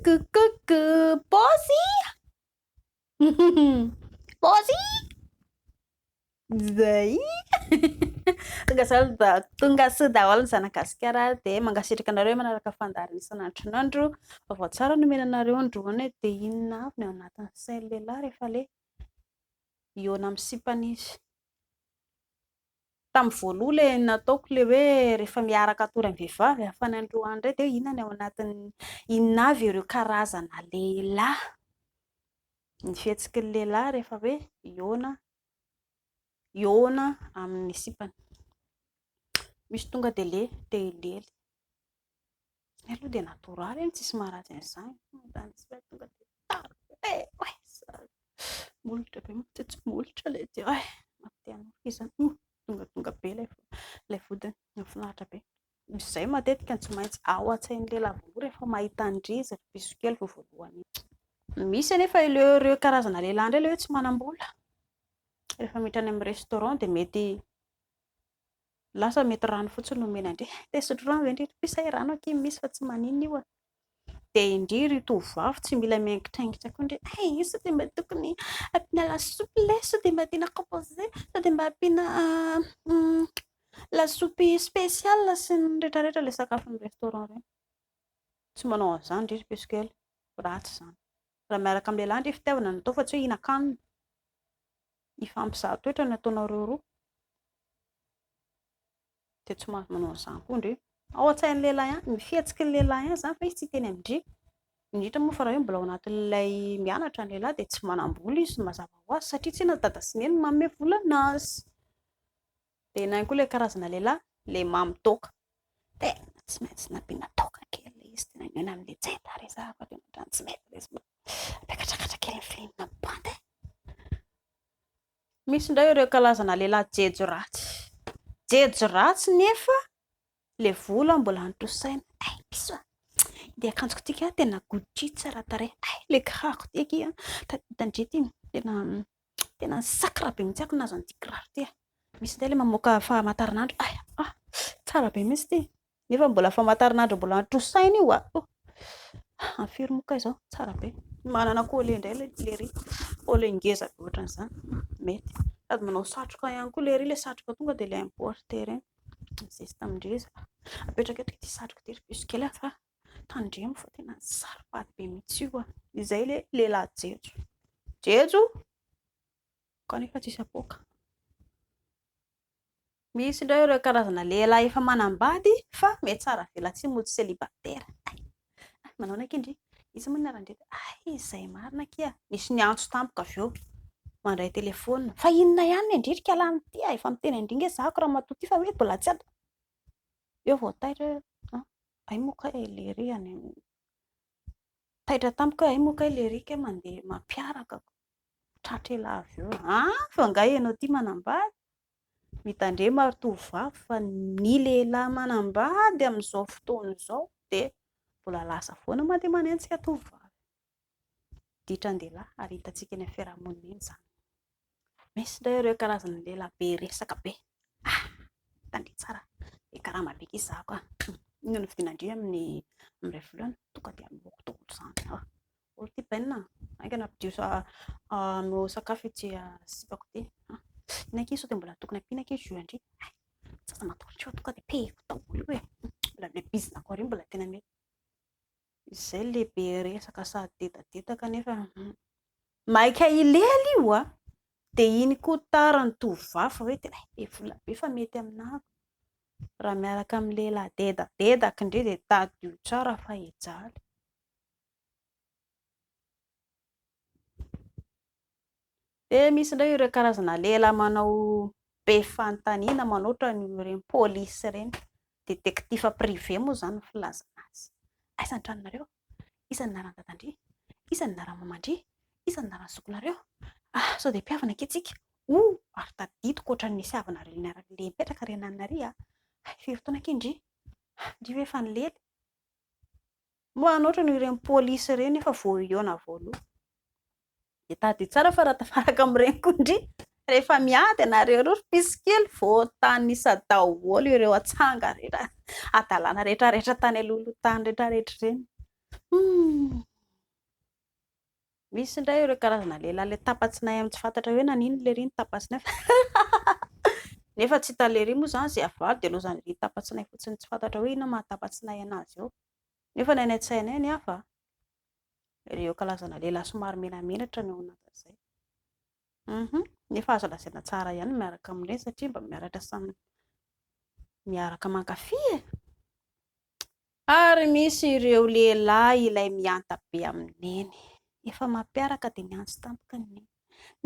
Coucou coucou Paosy! Paosy! Zay! Tonga soa da tonga soa daholo ny zanak'i Gasikara dia mankasitraka anareo manaraka fandaharana isan'andro isan'andro. Vaovao tsara nomena anareo androany dia inona avy ny ao anatin'ny sain'ny lehilahy rehefa ilay hihaona amin'ny sipany izy. Tamin'ny voaloha ilay nataoko ilay hoe rehefa miaraka hatory amin'ny vehivavy fa ny androany indray dia hoe inona ny ao anatin'ny, inona avy ireo karazana lehilahy, ny fihetsiky ny lehilahy rehefa hoe hihaona, hihaona amin'ny sipany. Misy tonga dia le te hilely. Ny aloha dia natoraly e, tsisy maharatsy an'izany. Tonga dia Molotra be mantsy tsy molotra ilay ity ay, mampite hanoroka izany. Tongatonga be ilay ilay vodiny, mahafinaritra be. Izay matetika no tsy maintsy ao an-tsain'ny lehilahy voalohany rehefa mahita an-dry izy ry piso kely vao voalohany iny. Misy anefa ireo ireo karazana lehilahy indray ilay hoe tsy manam-bola. Rehefa miditra any amin'ny restaurant dia mety lasa mety rano fotsiny no omena an-dry. Te hisotro rano ve ndry ry piso? Hay rano akia misy fa tsy maninona io e. Dia indry ry tovovavy tsy mila miaingitraingitra koa ndry, hay io sao dia mba tokony ampiana lasopy ilay, sao dia mba tiana composé, sao dia mba ampiana lasopy spécial sy ny rehetrarehetra ilay sakafon'ny restaurant ireny. Tsy manao an'izany ndry ry piso kely, ratsy izany. Raha miaraka amin'ny lehilahy ndry fitiavana no atao fa tsy hoe hihinan-kanina. Hifampizaha toetra ny ataonareo roa. Dia tsy mahazo manao an'izany koa ndry. Ao an-tsain'ny lehilahy ihany, ny fihetsiky ny lehilahy ihany izany fa izy tsy hiteny amin-dry. Indrindra moa fa raha hoe mbola ao anatin'ilay mianatra ny lehilahy dia tsy manam-bola izy mazava ho azy satria tsy inona dada sy neny no manome vola anazy. Dia eny ihany koa ilay karazana lehilahy, ilay mamo toaka. Tena tsy maintsy nampiana toaka kely ilay izy, tena mihaona amin'ilay jenta resahako tena ohatran'ny tsy mety ilay izy. Ampiakatrakatraka kely ny feeling-na bandy e. Misy indray ireo karazana lehilahy jejo ratsy. Jejo ratsy nefa ilay vola mbola notrosaina. Hay piso a! Ity akanjoko ity kay tena Gucci tsara tarehy. Hay ilay kiraro ity akia tandria ity tena tena sacre be mihitsy ako nahazo an'ity kiraro ity a. Misy indray ilay mamoaka famantaranandro. Hay ah! Tsara be mihitsy ity. Nefa mbola famantaranandro mbola notrosaina io a! Amin'ny firy moa kay izao? Tsara be. Manana collier indray ilay lery. Collier ngeza be ohatran'izany. Mety. Sady manao satroka ihany koa lery, ilay satroka tonga dia ilay importé ireny. Mizesta amin-dry izy. Apetraka eto ity satroka ity ry piso kely a fa tandremo fa tena saro-pady be mihitsy io a. Izay ilay lehilahy jejo. Jejo kanefa tsisy apoaka. Misy indray ireo karazana lehilahy efa manambady fa mihatsara velatsihy mody célibataire. Hay! Manahoana akia ndry? Iza moa ny anaran-dry? Hay! Izay marina akia. Nisy niantso tampoka avy eo. Mandray telefaonina. Fa inona ihany ny an-dry ry kalana ity a? Efa miteny an-dry nge zako ramatoa ity fa hoe mbola tsy ato. Eo vao taitra hoe ah, hay moa kay lery any amin'ny. Taitra tampoka hoe hay moa kay lery kay mandeha mampiaraka. Tratra elah avy eo. Ah, fa angaha ianao ity manambady? Mitandrema ry tovovavy fa ny lehilahy manambady amin'izao fotoana izao dia mbola lasa foana mandeha manenjika tovovavy. Ditran-dehilahy ary hitantsika eny amin'ny fiarahamonina eny izany. Misy indray ireo karazana lehilahy be resaka be. Ah! Tandremo tsara, be karama be akia izaho ka. Inona no vidiana-ndry amin'ny iray volana? Tonga dia aloako daholo izany. Ah! Olo ty Ben a! Haingana ampidio no sakafo ity sipako ity. Inona akia sao dia mbola tokony ampiana akia jus an-dry? Hay! Zaza matory tsy tonga dia pehiko daholo io e! Mbola ilay bizina-ko ary mbola tena mety. Izay ilay be resaka sady dedadedaka nefa maika hilely io a! Dia iny koa tara ny tovovavy fa hoe tena be vola be fa mety aminà. Raha miaraka amin'ny lehilahy dedadedaka indray dia tadidio tsara fa hijaly. Dia misy indray ireo karazana lehilahy manao be fanontaniana manao ohatran'ireny polisy ireny. Détective privé moa izany ny filazana azy. Aiza ny tranonareo? Iza ny anaran'i dadan-dry? Iza ny anaran'i maman-dry? Iza ny anaran'ny zokinareo? Ah, sao dia mpihavana ange tsika? Oh, ary tadidiko ohatran'ny nisy havana re niaraka le nipetraka re nanana ary ah. Hay, firy taona ange ndry? Ndry ve efa nilely? Moa anao ohatran'ny ireny polisy ireny efa vao hihaona voalohany. Dia tadidio tsara fa raha tafaraka amin'ireny koa ndry, rehefa miady ianareo roa ry piso kely, voatanisa daholo ireo atsanga rehetra, hadalana rehetra rehetra tany alohaloha tany rehetra rehetra ireny. Hum. Misy indray ireo karazana lehilahy ilay tapa-tsinay amin'ny tsy fantatra hoe naninona ilay ry ny tapa-tsinay fa nefa tsy hitan'ilay ry moa izany izay havaly dia lozan'ilay ry tapa-tsinay fotsiny tsy fantatra hoe inona maha tapa-tsinay anazy eo. Nefa ny any an-tsainay ny hafa, ireo karazana lehilahy somary menamenatra no ao anatin'izay. Hum nefa azo lazaina tsara ihany ny miaraka amin'ireny satria mba miaraka samy miaraka mankafy e! Ary misy ireo lehilahy ilay mihanta be amin'i Neny. Efa mampiaraka dia miantso tampoka ny Neny.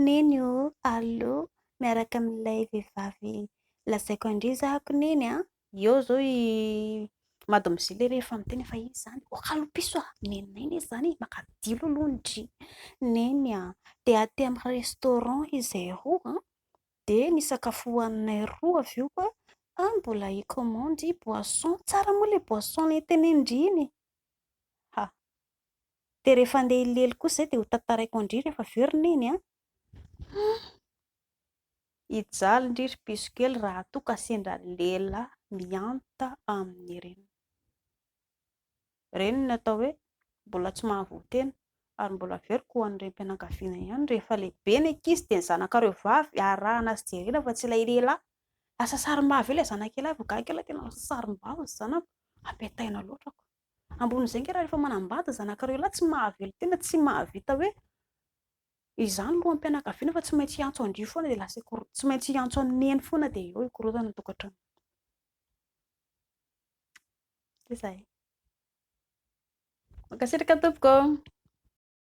Neny ô, allô, miaraka amin'ilay vehivavy lazaiko an-dry za ako Neny a! Eo izao i Mademoiselle rehefa miteny fa iza izany? Oka aloha piso a! Neninay anie izany e! Maka dilo aloha ndry. Neny a! Dia aty amin'ny restaurant izay roa an! Dia ny sakafo hohaninay roa avy eo an, mbola hi-commande boisson. Tsara moa ilay boisson nentin-dry iny e! Ha! Dia rehefa handeha hilely kosa izay dia ho tantaraiko an-dry rehefa avy eo ry Neny an! Hum! Hijaly ndry ry piso kely raha toa ka sendra lehilahy mihanta amin'ny reniny. Ireny no atao hoe mbola tsy mahavoa tena ary mbola averiko ho an'ny renim-pianakaviana ihany rehefa lehibe ny ankizy dia ny zanakareo vavy arahana sy jerena fa tsy ilay lehilahy. Lasa sarim-bavy eo ilay zanak'ialahy vao gaga ialahy tena lasa sarim-bavy ny zanako. Ampetaina loatra ko. Ambonin'izay ange raha rehefa manambady ny zanakareo lahy tsy mahavelon-tena, tsy mahavita hoe izany loham-pianakaviana fa tsy maintsy hiantso an-dry foana dia lasa tsy maintsy hiantso an'i neny foana dia eo hikorontana ny tokantrano. Izay. Mankasitraka tompoko.